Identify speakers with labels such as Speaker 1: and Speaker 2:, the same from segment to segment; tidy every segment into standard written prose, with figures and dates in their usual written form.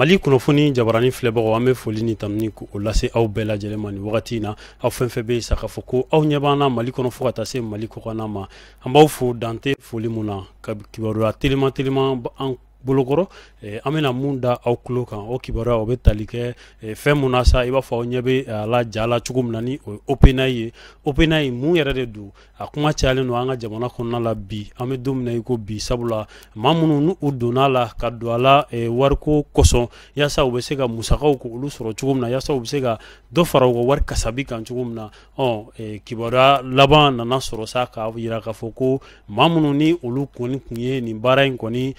Speaker 1: Mali kunnafoni jabarani filɛbagaw, an bɛ foli ni tanuni k'o lase aw bɛɛ lajɛlen ma nin wagati in na. Aw fɛn fɛn bɛ yen sa k'a fɔ ko aw ɲɛ b'an na Mali kɔnɔ fo ka taa se Mali kɔkanna ma, an b'aw fo dante foli mun na. Ka kibaruya teliman teliman an bolokɔrɔ, an bɛna mun da aw tulo kan, o kibaruya o bɛ tali kɛ fɛn mun na sa, i b'a fɔ aw ɲɛ bɛ a la ja la cogo min na, ni o ye OpenAI ye. OpenAI mun yɛrɛ de don? A kuma cayalen don an ka jamana kɔnɔna la bi, an bɛ don min na i ko bi, sabula maa minnu n'u u donna a la ka don a la wariko kosɔn, yaasa u bɛ se ka musakaw k'olu sɔrɔ cogo min na, yaasa u bɛ se ka dɔ fara u ka wari kasabi kan cogo min na. Ɔ kibaruya laban nana sɔrɔ sa k'a jira k'a fɔ ko maa minnu ni olu kɔni tun ye nin baara in kɔni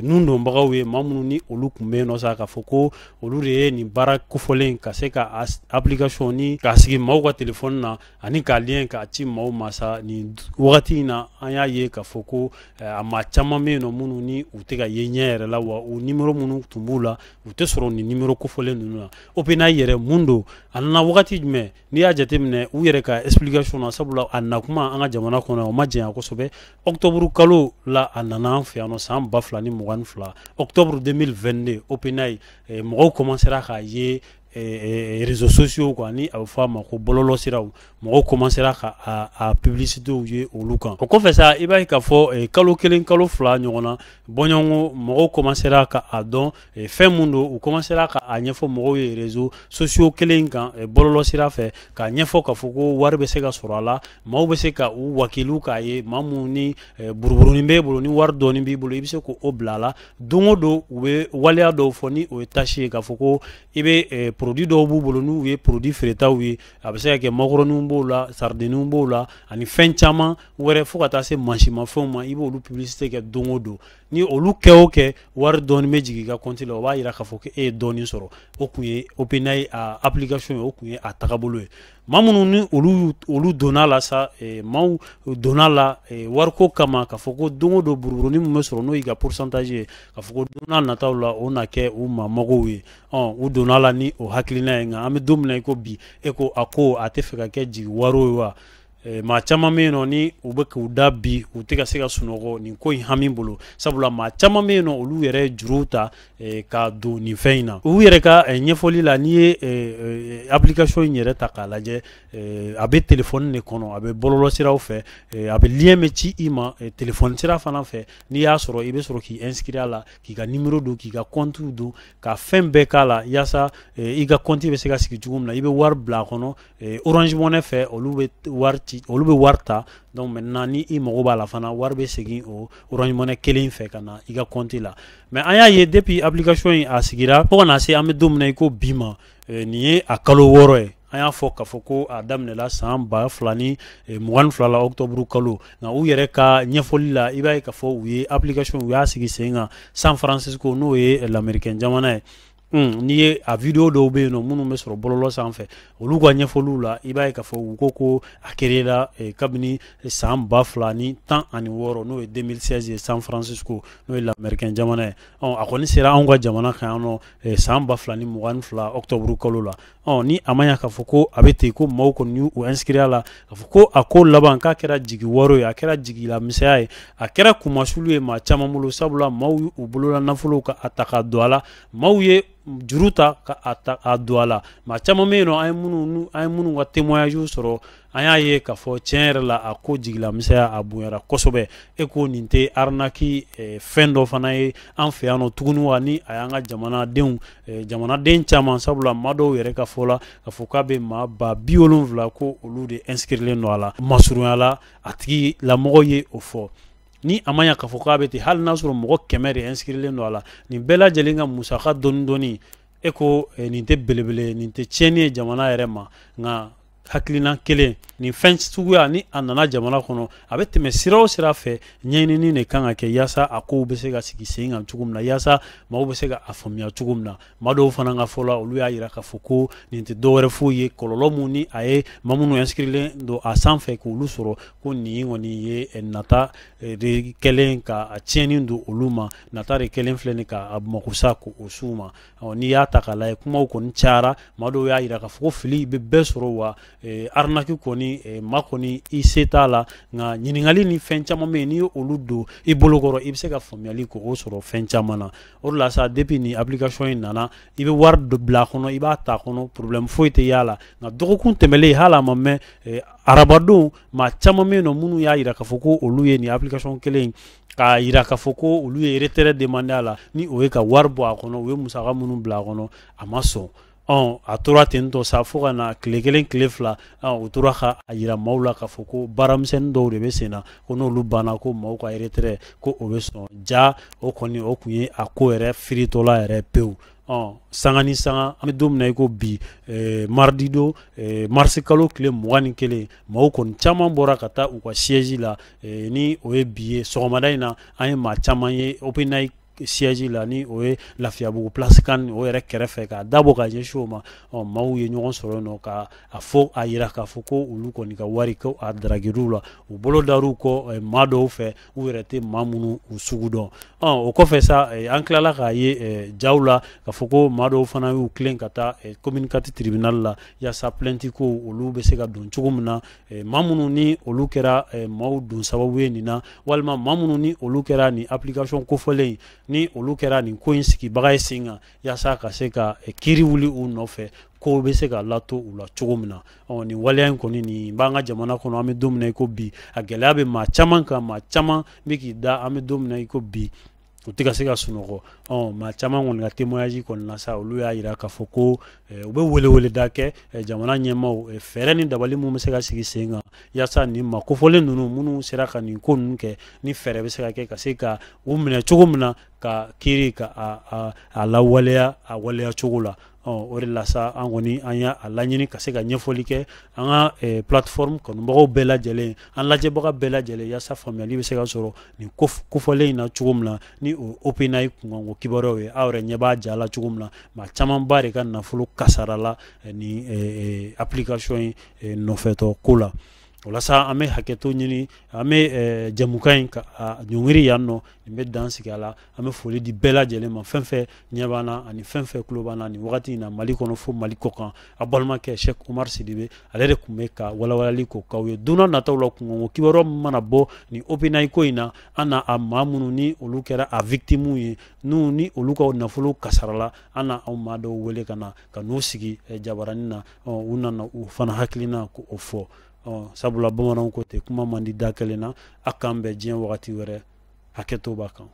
Speaker 1: nun donbagaw ye, maa minnu ni olu tun bɛ yen nɔ sa k'a fɔ ko olu de ye nin baara kofɔlen ka se ka application ni k'a sigi maaw ka telefɔni na ani k'a lien k'a ci maaw ma sa, nin wagati in na an y'a ye k'a fɔ ko a maa caman bɛ yen nɔ minnu ni u tɛ ka ye ɲɛ yɛrɛ la, wa u nimero minnu tun b'u la, u tɛ sɔrɔ nin nimero kofɔlen ninnu na. OpenAI yɛrɛ mun don? A nana wagati jumɛn? N'i y'a jateminɛ u yɛrɛ ka explication na, sabula a nakuma an ka jamana kɔnɔ o ma janya kosɛbɛ, octobre kalo la a nana an fɛ yan nɔ, san 2022, octobre 2022. OpenAI, mɔgɔw commencera k'a ye réseaux sociaux kan, ni a bɛ fɔ a ma ko bɔlɔlɔ siraw, mɔgɔw commencera ka a publicités ye olu kan. O kɔfɛ sa, i b'a ye k'a fɔ kalo 1, kalo 2 ɲɔgɔn na bɔɲɔgɔnko, mɔgɔw commencera ka a dɔn fɛn mun don. U commencera ka a ɲɛfɔ mɔgɔw ye réseaux sociaux kelen kan, bɔlɔlɔ sira fɛ, k'a ɲɛfɔ k'a fɔ ko wari bɛ se ka sɔrɔ a la, maaw bɛ se ka u wakilu k'a ye. Maa minnu ni buruburunin b'e bolo, ni wari dɔɔni b'i bolo, i bɛ se k'o bila a la. Don o don u bɛ waleya dɔw fɔ, ni o ye tâche ye, k'a fɔ ko i bɛ produit dɔw b'u bolo, n'u ye produit feeretaw ye, a bɛ se ka kɛ makɔrɔniw b'o la, sardiniw b'o la, ani fɛn caman wɛrɛ, fo ka taa se mansimafɛnw ma. I b'olu publicité kɛ don o don, ni olu kɛ o kɛ, wari dɔɔni bɛ jigin i ka compte la, o b'a jira k'a fɔ ko e ye dɔɔni sɔrɔ. O kun ye OpenAI a application ye, o kun ye a tagabolo ye. Maa minnu ni olu donna la sa, maaw donna la wariko kama, k'a fɔ ko don o don buruburunin min bɛ sɔrɔ, n'o y'i ka pourcentage ye, k'a fɔ ko don n'a nataw la o na kɛ u maa magow ye. Ɔ u donna la ni o hakilina ye, nka an bɛ don min na i ko bi, e ko a ko a tɛ fɛ ka kɛ jigi waro ye wa? Maa caman bɛ yen nɔ ni u bɛ k'u da bi, u tɛ ka se ka sunɔgɔ nin ko in hami bolo, sabula maa caman bɛ yen nɔ, olu yɛrɛ ye juruw ta ka don nin fɛn in na. U yɛrɛ ka ɲɛfɔli la, n'i ye application in yɛrɛ ta k'a lajɛ, a bɛ telefɔni de kɔnɔ, a bɛ bɔlɔlɔ siraw fɛ, a bɛ lien bɛ ci i ma telefɔni sira fana fɛ. N'i y'a sɔrɔ, i bɛ sɔrɔ k'i inscrire a la, k'i ka numéro don, k'i ka compte don, ka fɛn bɛɛ k'a la, yaasa i ka compte bɛ se ka sigi cogo min na. I bɛ wari bila a kɔnɔ Orange Money fɛ, olu bɛ wari ci, olu bɛ wari ta. Donc maintenant, ni i mago b'a la fana, wari bɛ segin o Orange Money kelen fɛ ka na i ka compte la. Mais an y'a ye, depuis application in a sigira fo ka na se an bɛ don min na i ko bi ma, nin ye a kalo 6 ye. An y'a fɔ k'a fɔ ko a daminɛla san 2022 la, octobre kalo. Nka u yɛrɛ ka ɲɛfɔli la, i b'a ye k'a fɔ u ye application, u y'a sigi sen kan San Francisco, n'o ye lamɛrikɛn jamana ye. N'i ye a vidéo dɔw bɛ yen nɔ minnu bɛ sɔrɔ bɔlɔlɔ sanfɛ, olu ka ɲɛfɔliw la, i b'a ye k'a fɔ u ko ko a créé la kabini san 2016, n'o ye 2016 ye, San Francisco, n'o ye lamɛrikɛn jamana ye. Ɔ a kɔni sera anw ka jamana kan yan nɔ san 2022 octobre kalo la. Ɔ ni a ma ɲɛ k'a fɔ ko a bɛ ten, ko maaw kɔni y'u inscrire a la, k'a fɔ ko a ko laban k'a kɛra jigi waro ye, a kɛra jigila misɛnya ye, a kɛra kunmasulu ye maa caman bolo, sabula maaw y'u bolola nafolow ka a ta ka don a la, maaw ye juru ta ka a ta a don a la. Maa caman bɛ yen nɔ, an ye minnu ka témoignage sɔrɔ, an y'a ye k'a fɔ tiɲɛ yɛrɛ la, a ko jigila misɛnya a bonyara kosɛbɛ. E ko nin tɛ arnaque fɛn dɔ fana ye an fɛ yan nɔ tuguni wa, ni a y'an ka jamanadenw, jamanaden caman? Sabula maa dɔw yɛrɛ ka fɔ la k'a fɔ k'a bɛ maa 70,000, ko olu de inscrilen don a la masurunya la. A tigi lamɔgɔ ye o fɔ. Ni a ma ɲɛ k'a fɔ k'a bɛ ten, hali n'a sɔrɔ mɔgɔ 100 de inscrilen don a la, nin bɛɛ lajɛlen ka musaka dɔɔni dɔɔni, e ko nin tɛ belebele, nin tɛ tiɲɛni ye jamana yɛrɛ ma. Nka hakilina kelen, nin fɛn suguya ni a nana jamana kɔnɔ, a bɛ tɛmɛ sira o sira fɛ, ɲɛɲinini de kan ka kɛ yaasa a kow bɛ se ka sigi sen kan cogo min na, yaasa maaw bɛ se ka a faamuya cogo min na. Maa dɔw fana ka fɔ la, olu y'a jira k'a fɔ ko nin tɛ dɔwɛrɛ foyi ye, kɔlɔlɔ mun ni a ye maa minnu inscrilen don a sanfɛ k'olu sɔrɔ, ko nin kɔni ye nata de kɛlen ka a tiɲɛni don olu ma, nata de kɛlen filɛ nin ka a mako sa k'o s'u ma. N'i y'a ta k'a lajɛ, kumaw kɔni cayara. Maa dɔw y'a jira k'a fɔ ko fili bɛ bɛɛ sɔrɔ wa. arnaque kɔni ma kɔni i se t'a la, nka ɲininkali ni fɛn caman bɛ yen, n'i ye olu don i bolokɔrɔ, i bɛ se ka faamuyali k'o sɔrɔ fɛn caman na. O de la sa, depuis ni application in nana, i bɛ wari bila a kɔnɔ, i b'a ta a kɔnɔ, problème foyi tɛ y'a la. Nka dɔgɔkun tɛmɛlen, hali a ma mɛn, arabadon, maa caman bɛ yen nɔ minnu y'a jira k'a fɔ ko olu ye nin application kelen in, k'a jira k'a fɔ ko olu ye retrait demandé a la, ni o ye ka wari bɔ a kɔnɔ, u ye musaka minnu bila a kɔnɔ, a ma sɔn. A tora ten tɔ sa fo ka na tile 1 tile 2, u tora ka a jira maaw la k'a fɔ ko baaramisɛnnin dɔw de bɛ sen na, ko n'olu banna, ko maaw ka retrait ko o bɛ sɔn. Ja o kɔni o tun ye a ko yɛrɛ firitɔla yɛrɛ pewu. Sanga ni sanga, an bɛ don min na i ko bi, mardi don, marisi kalo tile 21, maaw kɔni caman bɔra ka taa u ka siège la, ni o ye bi ye. Sɔgɔmada in na, an ye maa caman ye OpenAI siège la, ni o ye Lafiyabugu place kan o yɛrɛ kɛrɛfɛ, k'a dabɔ ka ɲɛsin o ma. Maaw ye ɲɔgɔn sɔrɔ yen nɔ ka a fɔ, a yira k'a fɔ ko olu kɔni ka wari ko a daragir'u la, u bolo dar'u kɔ maa dɔw fɛ, u yɛrɛ tɛ maa minnu u sugu dɔn. O kɔfɛ sa, an tilala k'a ye jaw la k'a fɔ ko maa dɔw fana y'u tilen ka taa commune 4 tribunal la, yaasa plainte ko olu bɛ se ka don cogo min na, maa minnu ni olu kɛra maaw don sababu ye nin na, walima maa minnu ni olu kɛra nin application kofɔlen, ni olu kɛra nin ko in sigibaga ye sen kan, yaasa ka se ka kiiri wuli u nɔfɛ, ko bɛ se ka lato u la cogo min na. Nin waleya in kɔni, nin b'an ka jamana kɔnɔ, an bɛ don min na i ko bi, a gɛlɛya bɛ maa caman kan, maa caman bɛ k'i da, an bɛ don min na i ko bi, u tɛ ka se ka sunɔgɔ. Maa caman kɔni ka témoignage kɔni na sa, olu y'a jira k'a fɔ ko u bɛ weleweleda kɛ jamana ɲɛmaaw, fɛɛrɛ ni dabali minnu bɛ se ka sigi sen kan, yaasa nin maa kofɔlen ninnu minnu sera ka nin ko ninnu kɛ, ni fɛɛrɛ bɛ se ka kɛ ka se ka u minɛ cogo min na, ka kiiri ka a lawaleya a waleya cogo la. O de la sa, an kɔni an y'a laɲini ka se ka ɲɛfɔli kɛ an ka plateforme kanubagaw bɛɛ lajɛlen, an lajɛbaga bɛɛ lajɛlen, yaasa faamuyali bɛ se ka sɔrɔ nin kofɔlen in na cogo min na, ni o OpenAI kunkanko kibaruyaw ye. Aw yɛrɛ ɲɛ b'a ja la cogo min na, maa camanba de ka nafolo kasarala nin application in nɔfɛtɔ ko la. O la sa, an bɛ hakɛto ɲini, an bɛ jɛmukan in ka ɲɔngiri yan nɔ, nin bɛ dan sigi a la. An bɛ foli di bɛɛ lajɛlen ma, fɛn fɛn ɲɛ b'an na ani fɛn fɛn tulo b'an na nin wagati in na, Mali kɔnɔ fo Mali kɔ kan. A balimakɛ Cheikh Oumar Sidibe, ale de tun bɛ ka walawalali ko k'aw ye. Don n'a nataw la, kunkanko kibaruya min mana bɔ nin OpenAI ko in na, an na a maa minnu ni olu kɛra a victime ye, n'u ni olu ka nafolo kasarala, an na aw maa dɔw wele ka na ka n'u sigi jabaranin na, u nana u fana hakilina k'o fɔ. Sabula bamananw ko ten, kuma man di da kelen na. A k'an bɛn diɲɛ wagati wɛrɛ, hakɛto b'a kan.